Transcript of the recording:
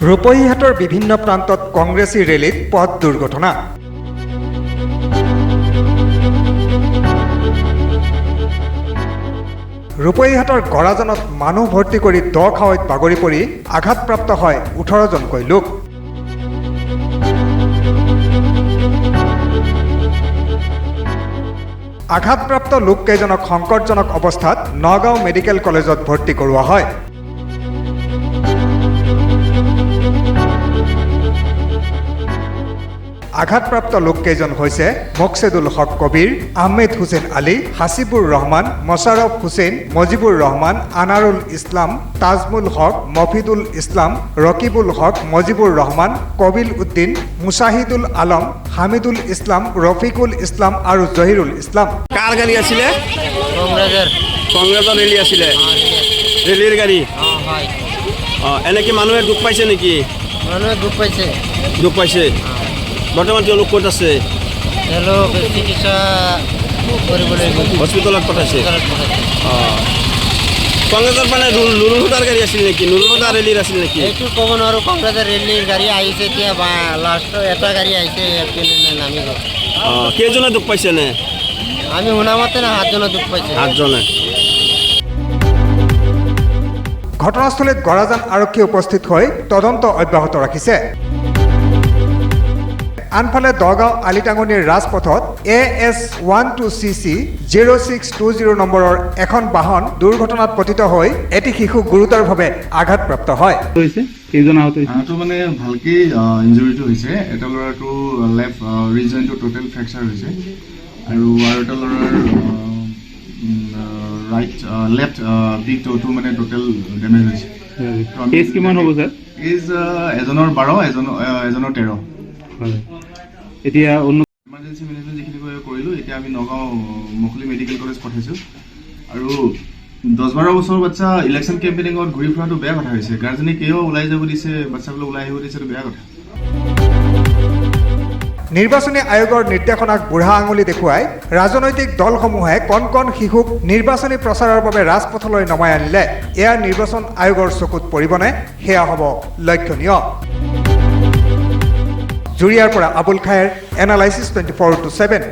ৰূপহীহাটৰ বিভিন্ন প্ৰান্তত কংগ্ৰেছী ৰেলীত পথ দুৰ্ঘটনা। ৰূপহীহাটৰ গড়াজানত মানুহ ভৰ্তি কৰি দ খাৱৈত বাগৰি পৰি আঘাতপ্ৰাপ্ত হয় 18জনকৈ লোক। আঘাতপ্ৰাপ্ত লোককেইজনক সংকটজনক অৱস্থাত নগাঁও মেডিকেল কলেজত ভৰ্তি কৰোৱা হয়। আঘাতপ্ৰাপ্ত লোককেইজন হৈছে মকছেদুল হক কবিৰ, আহমেদ হুছেইন আলী, হাচিবুৰ ৰহমান, মোশাৰফ হুছেইন, মজিবুৰ ৰহমান, আনাৰুল ইছলাম, তাজমুল হক, মফিদুল ইছলাম, ৰকিবুল হক, মজিবুৰ ৰহমান, কবিল উদ্দিন, মুছাহিদুল আলম, হামিদুল ইছলাম, ৰফিকুল ইছলাম আৰু জহিৰুল ইছলাম। কাৰ গাড়ী আছিলে? কংগ্ৰেছৰ। কংগ্ৰেছৰ ৰেলী আছিলে, ৰেলীৰ গাড়ী? অঁ, হয়। অঁ, এনেকৈ মানুহে দুখ পাইছে নেকি? মানুহে দুখ পাইছে। দুখ পাইছে। বৰ্তমান তেওঁলোক ক'ত আছে? তেওঁলোক চিকিৎসা কৰিবলৈ গৈছে। হস্পিটেলত পঠাইছে? হস্পিটেলত পঠাইছে। অঁ, কংগ্ৰেছৰ মানে নুৰুল হুদাৰ গাড়ী আছিল নেকি? নুৰুল হুদাৰ ৰেলীৰ আছিল নেকি? এইটো ক'ব নোৱাৰোঁ। কংগ্ৰেছৰ ৰেলীৰ গাড়ী আহিছে এতিয়া, বা লাষ্টৰ এটা গাড়ী আহিছে, এপিনে নামি গ'ল। অঁ, কেইজনে দুখ পাইছে নে? আমি শুনামতে না 7জনে দুখ পাইছে। 8জনে। ঘটনাস্থলীত গড়াজান আৰক্ষী উপস্থিত হৈ তদন্ত অব্যাহত ৰাখিছে। আনফালে দগাঁও আলিটাঙনিৰ ৰাজপথত AS 12 CC 0620 নম্বৰৰ এখন বাহন দুৰ্ঘটনাত পতিত হৈ এটি শিশু গুৰুতৰভাৱে আঘাতপ্ৰাপ্ত হয়। হৈছে, কেইজন আহত হৈছে? আহত মানে ভালকৈ ইঞ্জুৰিটো হৈছে। এটা ল'ৰাটো লেফ্ট ৰিষ্ট জইণ্টটো টোটেল ফ্ৰেকচাৰ হৈছে আৰু আৰু এটা ল'ৰাৰ ৰাইট লেফ্ট বিগ ট'টো মানে টোটেল ডেমেজ হৈছে। কেছ কিমান হ'ব ছাৰ? এজ এজনৰ 12, এজনৰ 13। হয়, এতিয়া অন্য ইমাৰ্জেঞ্চি মেনেজমেণ্ট যিখিনি কৰিলোঁ, এতিয়া আমি নগাঁও মখলি মেডিকেল কলেজ পঠাইছোঁ। আৰু 10-12 বছৰৰ বাচ্চা ইলেকশ্যন কেম্পেইনিঙত ঘূৰি ফুৰাটো বেয়া কথা হৈছে। গাৰ্জেনে কিয় ওলাই যাব দিছে, বাচ্চাবিলাক ওলাই আহিব দিছে, এইটো বেয়া কথা। নিৰ্বাচনী আয়োগৰ নিৰ্দেশনাক বুঢ়া আঙুলি দেখুৱাই ৰাজনৈতিক দলসমূহে কণ কণ শিশুক নিৰ্বাচনী প্ৰচাৰৰ বাবে ৰাজপথলৈ নমাই আনিলে এয়া নিৰ্বাচন আয়োগৰ চকুত পৰিবনে, সেয়া হ'ব লক্ষণীয়। জুৰিয়াৰ পৰা আবুল খায়েৰ, এনালাইচিছ 24x7।